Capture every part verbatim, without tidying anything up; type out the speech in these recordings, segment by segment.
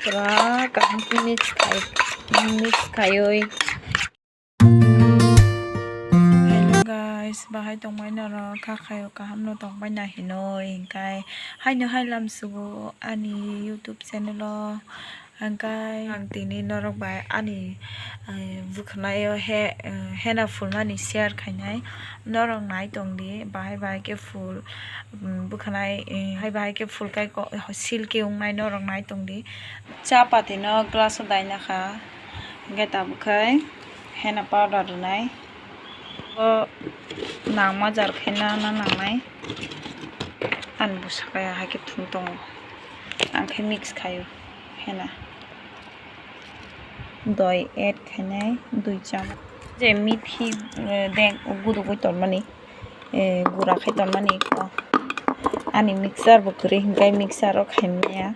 Pura kaham khe mix khai, mix khaiwi. Hello guys, bahai tongbai norok, kha khaio kaham no tongbai na hinoi, hinkai haino hai lam sugo ani YouTube channel o, hinkai ang tini norok bai ani, eh, bwkhwnai o he, eh, hena phulmani share khainai, norok nai tongdi, bahai bahai khe phul, mm, bwkhwnai, eh, hai bahai khe phul kai ko, silki wngnai norok nai tongdi. Cha pati no glass o daina kha, hingke tabuk khai hena powder rwnai. O nangma jar khe na, na nangnai. Ani bwsa kaya hai khe thung tongo. Ang khe mix khaio hena. Doi add khainai dui chamoch. Je mithi, eh, deng gudugwi tonmani, eh, gura khai tonmani ko. Ani mixer bo kwrwi hingkai mixer o khaimya.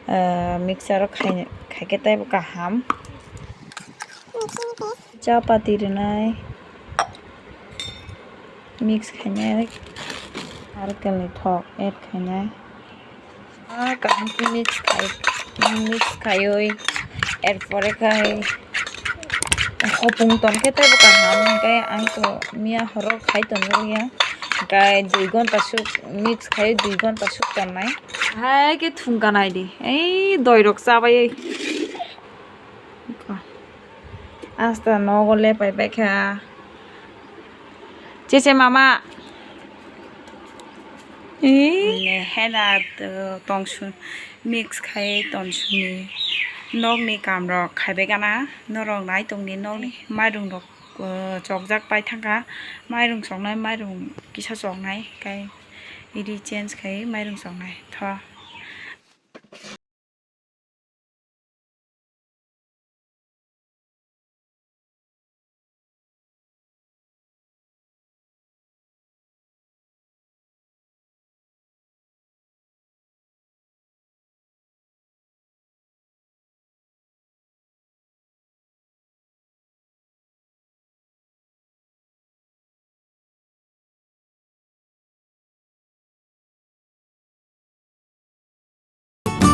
Ah, mixer o khai, khaikhe teibo kaham. Cha pati rwnai, mix khainai, narwkal ni thok add khainai. Ah, kaham khe mix khai, mix khaiwi, erpore khai hopung tonkhe teibo kaham, hingkhe ang to miya horo khai tonjak ya, hingkhe dui ghonta suk mix khai dui ghonta suk tonnai. Hai khe thungka naidi. Ei doirok chabai. Asta nogo lepai baikha. Cheche mama. Ei. Hena, uh, tongsu mix khai tonsuni nokni kamrok khaibai gana norok nai tongni nokni mairung rok, uh, chokjak pai thangkha. Mairung choknai, mairung kisa choknai kai. Idi change khai mairung choknai tho.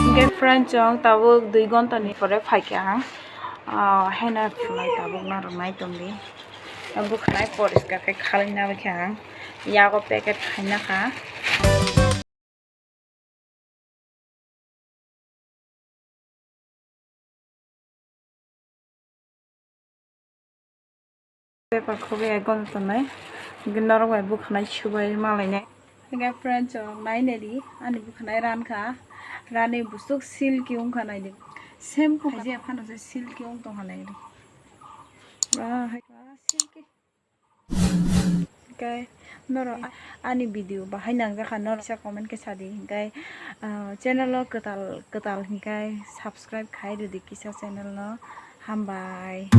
Hingke friend, chwng tabuk dui ghonta ni pore phaikha ang, ah, hena phunai tabuk norok nai tongdi. Bwkhwnai poriskar khe khalwi nabaikha ang, yago packet khaina kha. Paper khogwi ek ghonta tongnai, hingke norok bai bwkhwnai subai malainai. Hingke friends rok, nai naidi, ani bwkhwnai rankha, rani bwswk silki wngkha naidi. Shampoo khaijak phano se silki wng tongkha naidi. Ba hai, ba silki. Hingke norok a-, ani video bahai nangjakha norok kisa comment khe sadi, hingke, ah, channel o kwtal, kwtal hingke subscribe khai rwdi kisa channel no, hambai.